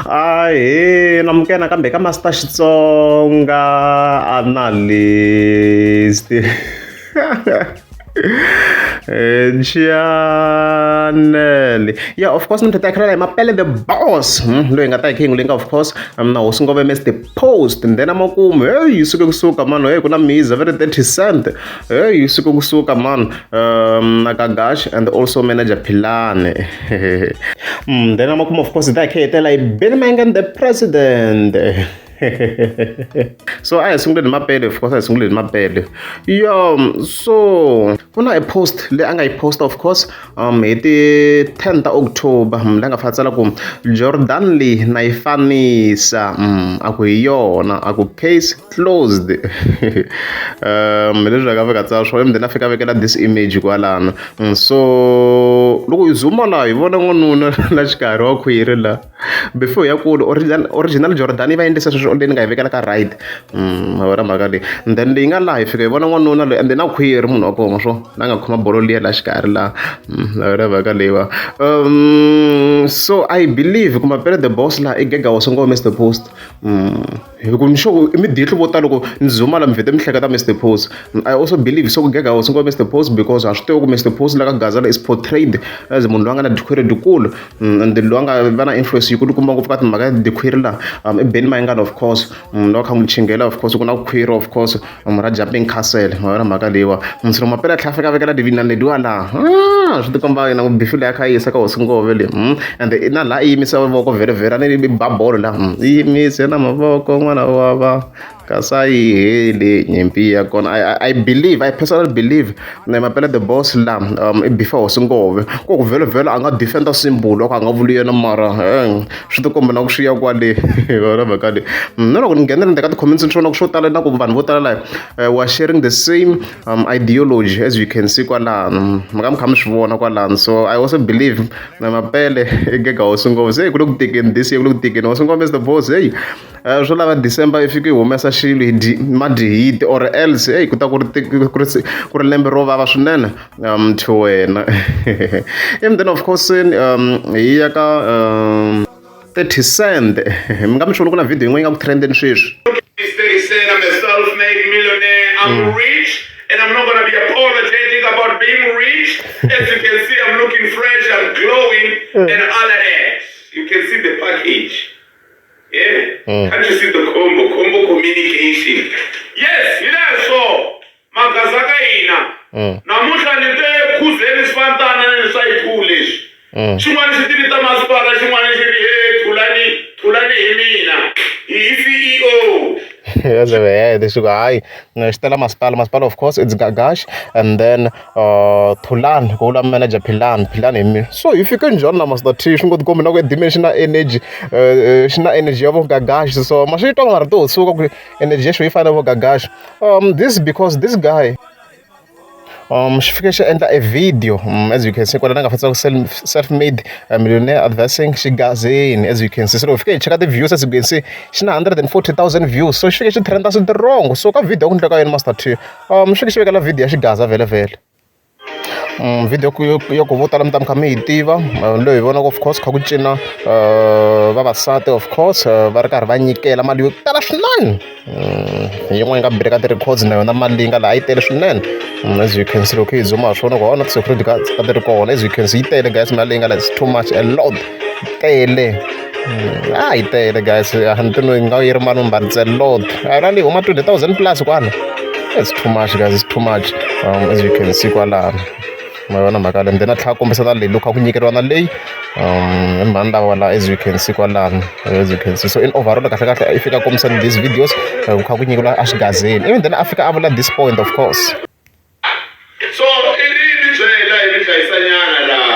Ahee namukela nakambe ka Master Xitsonga Analyst channel yeah of course ni ta khalela hi mapele the boss loyi hi nga ta hi khe hi n'wi lenga of course na hosi ngove Mr Post and then amakumu hey yi suke kusuka mani hey ku na miza ve ri 30 cent hey yi suke kusuka mani na Gagash and also manager Philani then amakumu of course hi ta hi khe hi hetela hi Benny Mayengani the president so a hi sunguleni mapele of course a hi sunguleni mapele yo so ku na a post leyi a nga yi post of course hi ti 10 ta October la nga fa tsala ku Jordan leyi na yi fanisa a ku hi yona a ku case closed hi leswi a nga fika tsala swona then a fika a vekela this image kwalano so loko hi zoom-a laha hi vona n'wanuna la xikarhi wa khwiri la before hi ya kule original original Jordan yi va endlisa sweswo leyi ni nga yi vekela ka right ma vona mhaka leyi and then leyi nga laha hi fika hi vona n'wanuna loyi and then na khwiri munhu wa kona swo la nga khoma bolo liya la xikarhi laha ma vona mhaka leyiwa so I believe ku Mapele the boss laha i gega hosi ngome Mr Post hi ku ni sure immediately vo tala loko ni zuma la mi vhete mi hleketa Mr Post I also believe so ku gega hosi ngome Mr Post because ha swi tivi ku Mr Post la ka Gaza is portrayed as munhu loyi a nga na dikhwiri dyikulu and loyi a nga va na influence yikulukumba ngopfu ka timhaka ya dikhwiri la i Benny Mayengani of course loyi a kha n'wi chingela of course ku na khwiri of course ra jumping castle ma vona mhaka leyiwa so loko Mapele a tlhela a fika a vekela divina lediwa laha swi tikomba yena bifu leyi a kha a yisa ka hosi ngove leyi and na laha i yimisa voko vherevhere a ni ba bolo laha i yimise na mavoko n'wana wa va kasi a yi heli nyimpi ya kona I believe I personally believe na Mapele the boss la i bifa hosi ngove ku ku vhele vhele a nga defender simple loko a nga vuli yena mara swi tikomba na ku swi ya kwale yona mhaka leyi na loko ni nghena ndzeni ka ti-comments ni vona ku swo tala na ku vanhu vo tala la we are sharing the same ideology as you can see kwalano mi nga mi kha mi swi vona kwalano so I also believe na Mapele i gega hosi ngove se ku le ku tekeni this year ku le ku tekeni hosi ngove is the boss hey swo lava December i fike i humesa xilo hi madihiti or else hey ku ta ku ri ku ri ku ri lembe ro vava swinene to wena and then of course hi ya ka 30 cent mi nga mi swi vona ku na video yin'wana yi nga ku trendeni sweswi It's 30 Cent. I'm a self-made millionaire. I'm rich, and I'm not gonna be apologetic about being rich. As you can see, I'm looking fresh, I'm glowing, and all of that. You can see the package. Yeah? Can't you see the combo? Combo communication. Yes, so magazaka hina. Namuntlha ni te khuzeni swi ni swa yikulu leswi. Xin'wana xi tivita masipala, xin'wana xi ri he Thulani, Thulani hi mina. Hi CEO. Yes, yeah, leswi ku hayi xi tela masipala masipala of course it's Gagash and then Thulani ku vula manager Philani Philani hi mina so hi fike njhani na Master T swi ngo tikombi na ku edimeni xi na energy xi na energy ya vo Gagash so ma swi twa nga ri to suka ku energy ya xo yi fana na vo Gagash this because this guy xi fike xi endla a video as you can see kwala na nga fanisa ku self made millionaire advancing xigazeni as you can see so loko fike hi cheka ti-views as you can see xi na 140,000 views so xi fike xi trenda strong so ka video ku ndleka yona Master T xi fike xi vekela video ya xigaza vhele vhele video yo ku vo tala mi ta mi kha mi yi tiva loyi hi vonaka of course kha ku cina vavasati of course va ri karhi va nyikela mali yo tala swinene yin'wana yi nga break ti-records na yona mali leyi nga laha yi tele swinene as you can see loko hi zoom ha swona ku hona ti-security guards a ti ri kona as you can see yi tele guys mali leyi nga laha it's too much a lot tele a yi tele guys a ni tivi nga yi ri mali but it's a lot a yona leyi huma 20,000 plus kwala it's too much guys it's too much as you can see kwalano ma yona mhaka leyi then a tlhela a kombisa na leyi loko kha ku nyikeriwa na leyi i mhani lava la as you can see kwalano as you can see so in overall kahle kahle i fika kombisa these videos ku kha ku nyikeriwa exigazeni even then a fika a vula this point of course So i ri mi byela hi mi hlayisanyana laha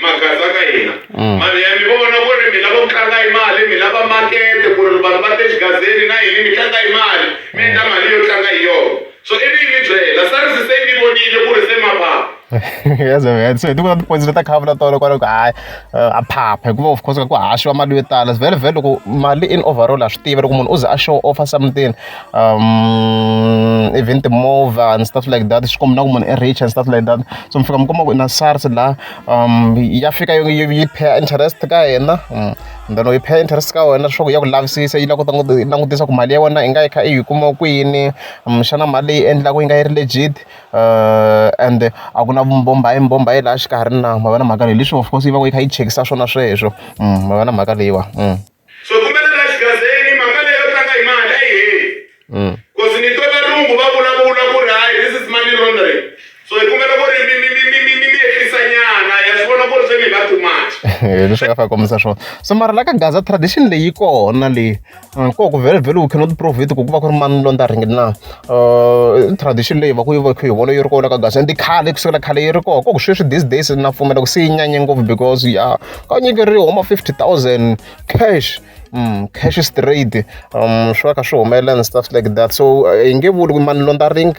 magaza ka hina mali ya mi vona ku ri mi lava ku tlanga hi mali mi lava makete ku ri vanhu va te xigazeni na yini mi tlanga hi mali mi endla mali yo tlanga hi yona so i ri mi byela SARS se mi vonile ku ri se maphapha yes man so hi tikona ti-points leti kha vula tona kwala ku hayi a phapha hikuva of course ka ku haxiwa mali yo tala vhele vhele loko mali in overall ha swi tiva loko munhu u ze a show off something even timovha and stuff like that swi komba na ku munhu i rich and stuff like that so mi fika mi kuma ku na SARS laha ya fika yi pay interest ka yena Then yi pay interest ka wena leswaku ya ku lavisisa, yi la ku langutisa ku mali ya wena i nga yi kha i yi kuma kwini, xana mali leyi endlaku yi nga yi ri legit, and a ku na vumbombayimbombayi laha xikarhi na. Ma vona mhaka leyi, leswi of course yi va yi kha yi chekisa swona sweswo. Ma vona mhaka leyiwa. So kumela la xigazeni mhaka leyo tlanga hi mali a yi heli, cause ni twa valungu va vulavula ku ri hayi, this is money laundering. So hi kumela ku ri mi ehlisa nyana, ya swi vona ku ri se mi va too much. Leswi nga fika kombisa swona. So mara la ka Gaza tradition leyi yi kona leyi ko ku vhele vhele we cannot prove it ku ku va ku ri money laundering na. Tradition leyi va ku yi va kha hi vona yi ri kona ka Gaza, and khale, kusukela khale yi ri kona. Ko ku sweswi these days na pfumela ku se yi nyanye ngopfu, because ya ka nyikeriwa huma 50,000 cash, cash straight, swi va kha swi humelela and stuff like that. So hi nge vuli ku money laundering,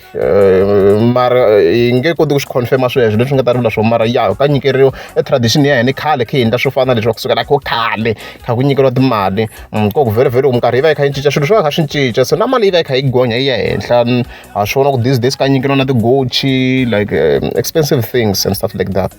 mara hi nge koti ku swi confirma sweswo leswi nga ta ri vula swona. Mara ya ka nyikeriwa e tradition ya hina, khale kha hi endla swo fana na leswi, kusukela kho khale kha ku nyikeriwa timali. Ko ku vhele vhele minkarhi yi va yi kha yi cinca, swilo swi va kha swi cinca, so na mali yi va yi kha yi gonya yi ya henhla. Ha swi vona ku these days ka nyikeriwa na ti-Gucci, like expensive things and stuff like that.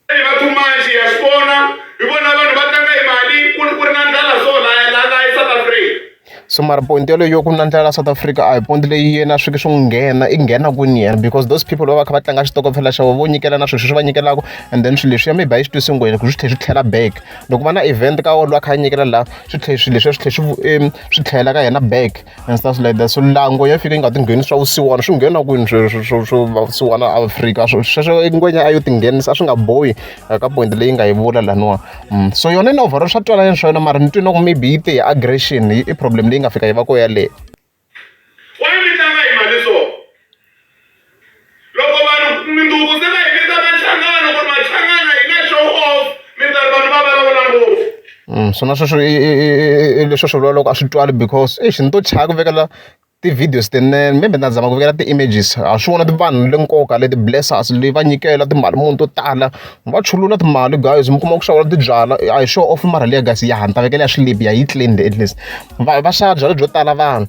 Hi va too much, ya swi vona, hi vona vanhu va tlanga hi mali ku ri na ndlala, so la eSouth Africa. So mara point yaleyo yo ku na ndlela South Africa a hi point leyi yena swi swi n'wi nghena, i nghena kwini yena? Because those people va va kha va tlanga xitokofela xa vona, vo nyikela na swilo sweswi va nyikelaka, and then swilo leswiya maybe a yi swi twisi ngwenya ku swi tlhela swi tlhela back. Loko va na event ka wona loyi a kha a nyikela laha, swi tlhela swilo leswiya swi tlhela swi tlhela ka yena back and stuff like that. So laha ngwenya yi fike yi nga ti ngheni swa vusiwana, swi nghena kwini swo vusiwana Afrika? Sweswo ngwenya a yo tinghenisa, a swi nga bohi ka point leyi nga yi vula laniwa. So yona in overall swa twala swa yona, mara ni twi na ku maybe yi te hi aggression, i problem leyi nga fika yi va ko yaleyo. Why mi tlanga hi mali? So loko vanhu mindzuku se va hi vita machangana ku ri machangana hi na show off, mi ta ri vanhu va vulavula ngopfu. Swona sweswo i leswi swi vula loko a swi twali, because exi ni to chava ku vekela ti-videos tinene, maybe na zama ku vekela ti-images. Ha swi vona vanhu le nkoka leti blessers leyi va nyikela timali muni to tala, va chulula timali guys, mi kuma ku xavula tibyala. A hi show off, mara liya guys ya ni ta vekela ya swilipi ya yi clean at least. Va xava byalwa byo tala vanhu,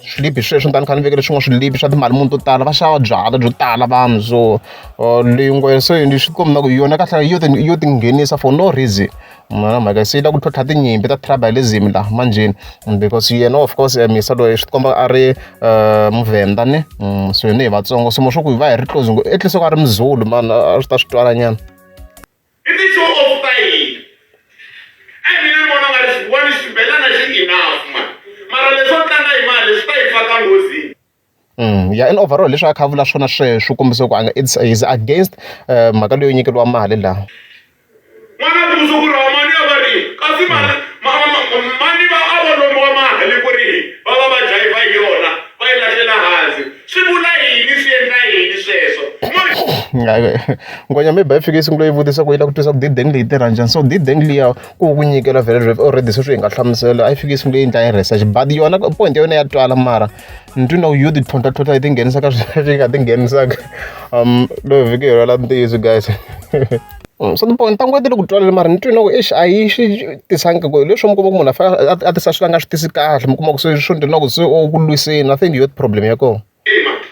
swilipi sweswo ni ta ni kha ni vekela swin'wana swilipi swa timali muni to tala, va xava byalwa byo tala vanhu. So leyi ngwenya se swi komba na ku yona kahle yo tinghenisa for no reason na mhaka se yi lava ku tlhontlha tinyimpi ta tribalism laha manjheni, because yena of course Misa loyi swi tikomba a ri muvhenda ne. So hina hi Vatsongo, swimo swo ku hi va hi ri close ngopfu, at least loko a ri Muzulu man a swi ta swi twala nyana. I ti-show off ta hina. A hi mina ni vona nga ri wani xibelana xi enough man, mara leswo tlanga hi mali swi ta yi faka nghozini. Ya, in overall leswi a kha a vula swona sweswo kombisa ku a nga it's is against mhaka leyo nyikeriwa mali laha. N'wana muzukuru wa mani a va ri kasi mali mani va a vo lombiwa mali ku ri va va va jayivha hi yona, va yi lahlela hansi, swi vula yini, swi endla yini sweswo? Ngwenya maybe yi fike yi sungula yi vutisa ku yi lava ku twisa ku dideng leyi tirha njhani. So dideng liya ku nyikela vhele already sweswi hi nga hlamusela, a yi fiki yi sungule yi endla yi research, but yona point ya yona ya twala, mara ni twi na ku yo ti tlhontlha yi tinghenisa ka sweswi yi nga tinghenisaka. Loyi vhiki hi lwela ntiyiso guys. So ti-point ta ngwenya ti le ku twaleni, mara ni twi na ku exi a yi swi tisangi ku leswi mi kuma ku munhu a fanele a tisa swilo a nga swi tisi kahle, mi kuma ku se swo ndzi na ku se o ku lwiseni. I think hi yo problem ya kona.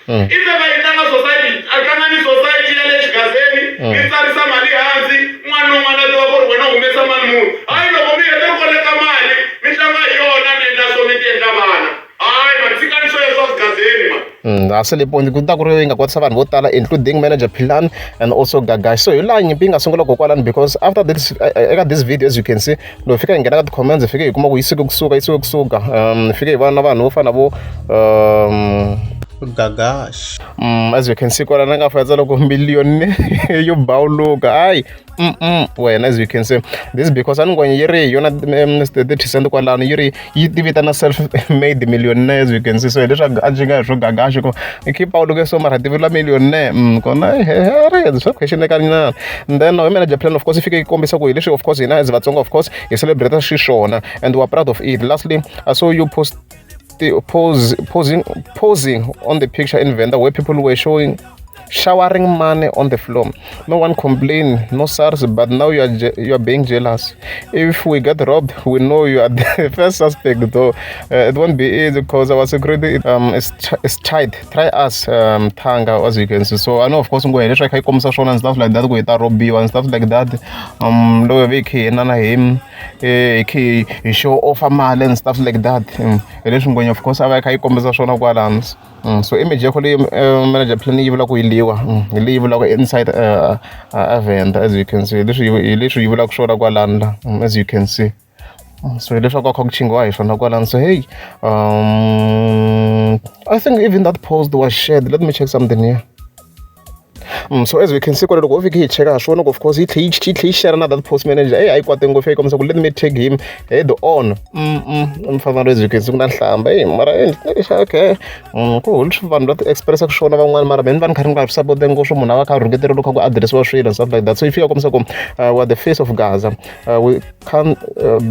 Ife va yi tlanga society, a tlanga ni society ya le xigazeni, mi tsarisa mali hansi, un'wana na un'wana a tiva ku ri wena u humesa mali muni. Hayi, loko mi heta ku koleka mali mi tlanga hi yona, mi endla swo mi ti endla vana. Hayi ma tshikani sweswo swigazeni ma. A se le point ku ta ku ri yi nga kwatisa vanhu vo tala, including manager Philani and also Gagash. So hi laha nyimpi yi nga sungula kokwalani, because after this, eka this video, as you can see, loko fika hi nghena ka ti-comments, hi fike hi kuma ku yi suke kusuka, yi suke kusuka, hi fike hi vona na vanhu vo fana na vo Gagash. As you can see kwala na nga fayetsa loko million yo bawuluka hayi wena. As you can see, this is because a ni ngwenya yi ri hi yona 30 cent kwalano, yi ri yi ti vitana self made millionaire, as you can see. So hi leswi a nga hi swo Gagash ko i keep awuluke, so mara ti vula millionaire, kona ri swa questioneka nyana. And then hi manager plan, of course, yi fike yi kombisa ku hi leswi of course hina as Vatsonga, of course, hi celebrate xiswona and we are proud of it. Lastly, I saw you post the posing on the picture in Venda where people were showing Showering money on the floor. No one complain, no SARS, but now you are being jealous. If we get robbed, we know you are the first suspect, though. It won't be easy because our security is tight. Try us, Tanga, as you can see. So I know, of course, ngwe leswi kha yi kombisa swona and stuff like that, ku hi ta robiwa and stuff like that. Loko hi khe hi na him, hi khe hi show off mali and stuff like that. Hi leswi ngwenya of course a va yi kha yi kombisa swona kwalano. So image yakho leyi manager plan yi vula ku yi liwa hi leyi vulaka inside event, as you can see, leswi hi leswi yi vulaka swona kwalano la, as you can see. So hileswaku a kha ku chingiwa hi swona kwalano. So hey, I think even that post was shared. Let me check something here. So as we can see kwale, loko ho fike hi cheka swona ku of course yi tlhe yi share na that post manager. Hey, a yi kwate ngopfu, yi kombisa ku let me take him head on. Mfana, as you can see, ku na nhlamba. Hey, mara okay, ku leswi vanhu va ti expressa swona van'wani, mara mina ni va ni kha ni nga swi support ngopfu. Munhu a va kha a rhungeteriwa loko kha ku addressiwa swilo and stuff like that. So yi fika kombisa ku we are the face of Gaza, we can't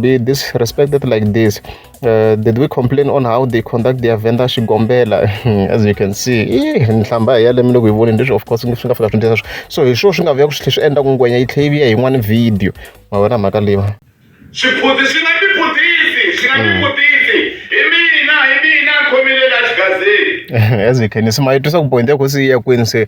be disrespected like this. Did we complain on how they conduct their vendor xigombela? As you can see, nhlamba hi yale mi le ku yi voneni. Leswi of course swi nga fika swi endlisa so hi swona swi nga vuya ku swi tlhe swi endla ku ngwenya yi tlhe yi vuya hi yin'wana video. Ma vona mhaka leyiwa? Swiphuti swi nga mi phutisi, swi nga mi phutisi. Hi mina, hi mina ni khomile la xigazeni. As you can see, ma yi twisa ku point ya ku se yi ya kwini se.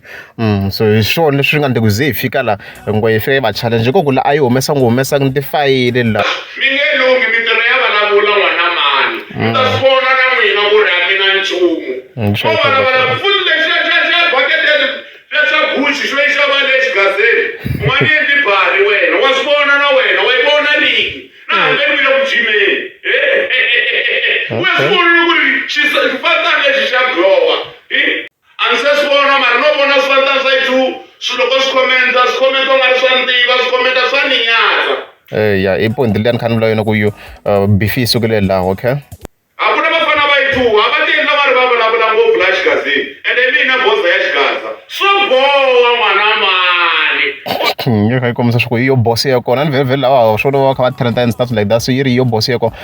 So hi swona leswi nga ndle ku ze hi fika la ngwenya yi fika yi va challenge hi ku la a yi humesangi humesangi tifayili la. Mi nge lunghi, mintirho ya vulavula n'wana mani. Mi ta swi vona na n'wina ku ri a mi na nchumu. Sure, Mo vulavula futhi lexiya xa bakete xa Gucci xo yi xava le xigazeni. U nga ni endli bari wena, wa swi vona na wena, wa yi vona ligi. Na hambi ni le ku jimeni. U ya swi vona ku ri xifantana lexi xa glowa. A ni se swi vona, mara no vona swifantana swa yi-two swi loko swi commenta, swi commenta u nga ri swa ntiva, swi commenta swa ni nyadza. Ya, i point liya ni kha ni vula yona ku yo beef yi sukile laha, okay. A ku na vafana va yi-two a va ti endla va ri va vulavula ngopfu laha xigazini, ende hi mina boza ya xigaza swo boha n'wana mani. Yi kha yi kombisa swa ku hi yo boss ya kona ni vhele vhele lawa swona va kha va trend and stuff like that. So yi ri yo boss ya kona.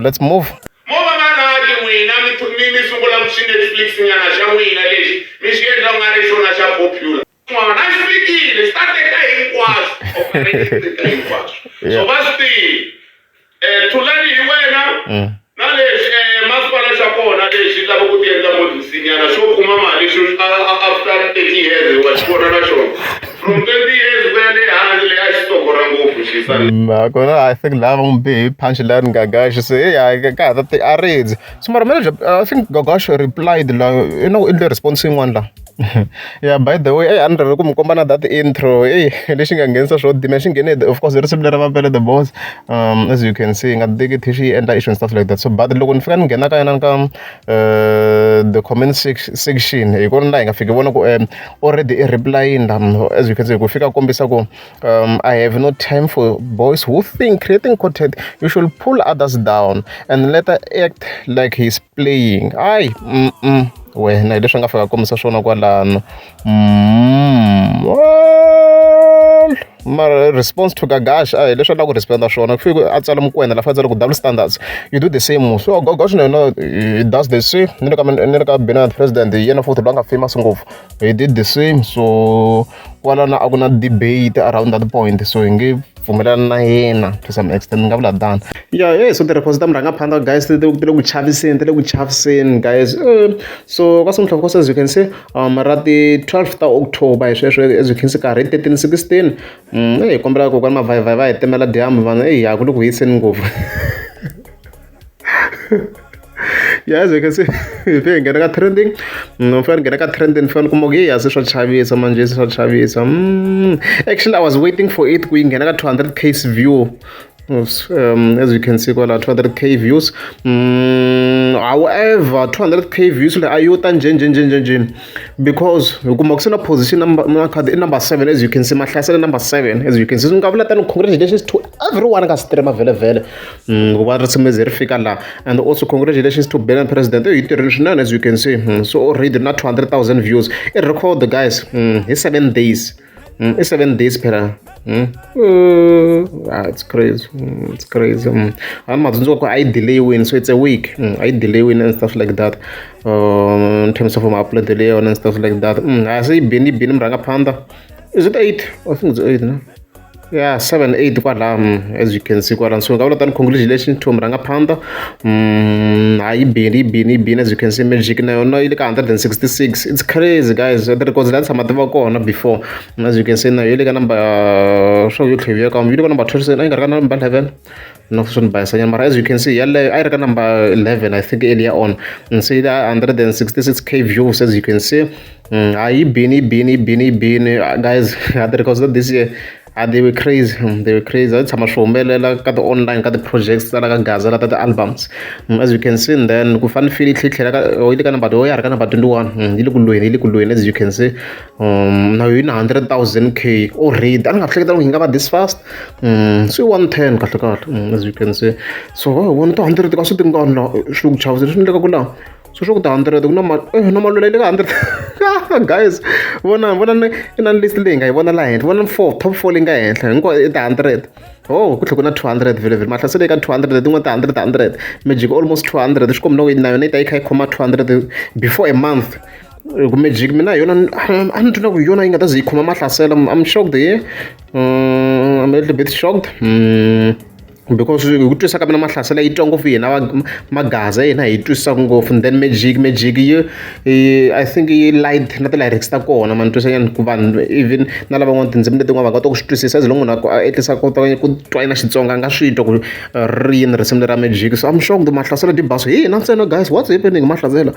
Let's move. Mo va nga laki n'wina mi sungula xi Netflix nyana xa n'wina lexi mi xi endla u nga ri xona xa popular. N'wana xi fikile xi ta teka hinkwaswo, operate teka hinkwaswo. So va swi tivi. Thulani hi wena na lexi masipala xa kona lexi lava ku ti endla modisinyana xo kuma mali xo after 30 years, wa xi vona na xona from 20 years ku ya le hansi le a xi sokora ngopfu xisa. Nakona I think lava va n'wi be hi punch line Gagash se ya ka ha ta a rindzi. So mara manager, I think Gagash replied la, i na ku endle response yin'wana la. Yeah, by the way, a ni ri ku mi komba na that intro ey lexi nga nghenisa swo dima xi nghene of course risimu leri va Pele the Boss. As you can see, nga teki thi xi endla issue and stuff like that. So but loko ni fika ni nghena ka yona ka the comment section, hi kona laha hi nga fiki vona ku already i replying la. As you can see, ku fika kombisa ku I have no time for boys who think creating content you should pull others down and later act like he's playing. Ay, wena hi leswi nga fika kombisa swona kwalano. Well, mara response to Gagash, a hi leswi a lava ku responda swona, ku fike a tsala Mukwena la, fa tsala ku double standards, you do the same. So Gagash na yena he does the same. Ni le ka Benard President, hi yena futhi loyi a nga famous ngopfu, he did the same. So kwalano a ku na debate around that point, so hi nge pfumelana na yena to some extent, ni nga vula tano. Yeah, hey, so ti-reports ta murhangaphandla guys ti le ku chaviseni, ti le ku chaviseni guys. So ka of course, as you can see, ra ti 12 ta October hi sweswo, as you can see, karhi 13 16. Hi kombela kokwana mavhayivhayi va hi timela dyambu vanhu. Eyi, ya ku le ku hiseni ngopfu. Yeah, as you can see, hi fike hi nghena ka trending. Fika ni nghena ka trending, fika ni kuma ku ye se swa chavisa manje, se swa chavisa. Actually, I was waiting for it ku yi nghena ka 200 case view. As you can see kwala 200K views. However, 200K views le a yo ta njhe njhe njhe njhe njhe, because hi kuma ku se na position number na khadi i number 7, as you can see, Mahlasela number 7, as you can see. Ni nga vula tani, congratulations to everyone ka streamer vhele vhele ku va risimu ze ri fika laha, and also congratulations to Benard President, yi tirhile swinene, as you can see. So already na 200,000 views, i record guys, hi 7 days. I 7 days phela. Ah, it's crazy. It's crazy. A ni ma tsundzuka ku a yi delay wini, so it's a week. A yi delay wini and stuff like that. In terms of ma-upload ya yona and stuff like that. A se yi bini yi bini murhangaphandha. Is it 8? I think it's 8, no? Yeah, 7 8 kwalaho, as you can see kwalaho. So nga vula tani congratulations to murhangaphandha. A yi bini yi bini yi bini, as you can see. Magic na yona yi le ka 166. It's crazy, guys. Ti-records la tshama ti va kona before. As you can see, na yi le ka number swo yo tlhela ka yi le ka number 12, a yi nga ri ka number 11, no swi ni bayisanyana, mara as you can see yaleyo a yi ri ka number 11, I think, earlier on. Se yi la 166K views, as you can see. A yi bini yi bini yi bini yi bini, guys. Ti-records ta this year, ah, they were crazy. They were crazy. A tshama swi humelela ka ti-online, ka ti-projects ta la ka Gaza la ta ti-albums. As you can see, and then ku fane feel yi tlhela ka yi le ka number, ya ha ri ka number 21. Yi le ku lweni, yi le ku lweni, as you can see. Na yi na 100,000 K already. A ni nga hleketa yi nga va this fast. Se 110 kahle kahle, as you can see. So vona ti 100 ka swi tingana swi ku chavisa leswi endlekaka laha. So swa ku ti 100 ku na ma na malwela yi le ka 100, guys. Vona, vona i na list leyi nga yi vona laha henhla. Vona four, top four leyi nga henhla hinkwayo i ti 100. Oh, ku tlhela ku na 200 vhele vhele. Mahlaselo eka 200, tin'wana ti 100 100. Magic almost 200. Swi komba na yona yi ta yi kha yi khoma 200 before a month. Ku Magic mina hi yona a ni twi na ku hi yona yi nga ta ze yi khoma Mahlasela. I'm shocked here. I'm a little bit shocked. Because hi ku twisisa ka mina, Mahlasela yi twa ngopfu hina Magaza, hina hi twisisaka ngopfu. And then Magic yi, I think yi light na ti-lyrics ta kona, ma ni twisa nyana ku vanhu even na lavan'wana tindzimi letin'wana va nga kota ku swi twisisa, as long munhu a etlisa kota ku twa na Xitsonga, a nga swi twa ku ri yini risimu lera Magic. So I'm shocked, Mahlasela dyi baso hi hina ntsena, guys. What's happening? Mahlasela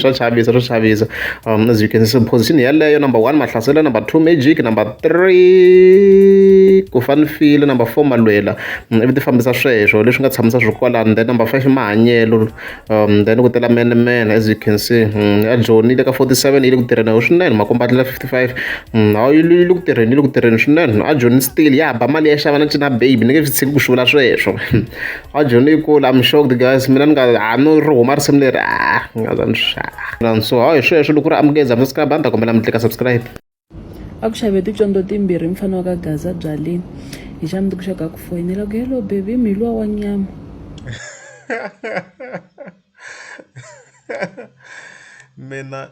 swa chavisa, swa chavisa. As you can see, position yaleyo: number one Mahlasela, number two Magic, number three ku fanifile, number four Malwela. Ivi ti fambisa sweswo leswi nga tshamisa swi kwalano. Then number five Mahanyelo, then ku tela Menemene, as you can see. Ya Joni yi le ka 47, yi le ku tirheni swinene. Makombatlela 55. Hawu, yi le ku tirheni, yi le ku tirheni swinene. A Joni still ya ba mali ya xava na Ncina Baby, ni nge swi tshiki ku swi vula sweswo. A Joni yi kula. I'm shocked, guys. Mina ni nga ha no ri huma risimu leri a nga za ni swi. So hayi, sweswo loko ku ri amukeza subscribe, a ni ta kombela mi tlika subscribe. A ku xave ticondzo timbirhi mfana wa ka Gaza byaleni hi xa mundzuku xa ka ku foyinela ku hello baby, mhiluwa wa nyama. Mina.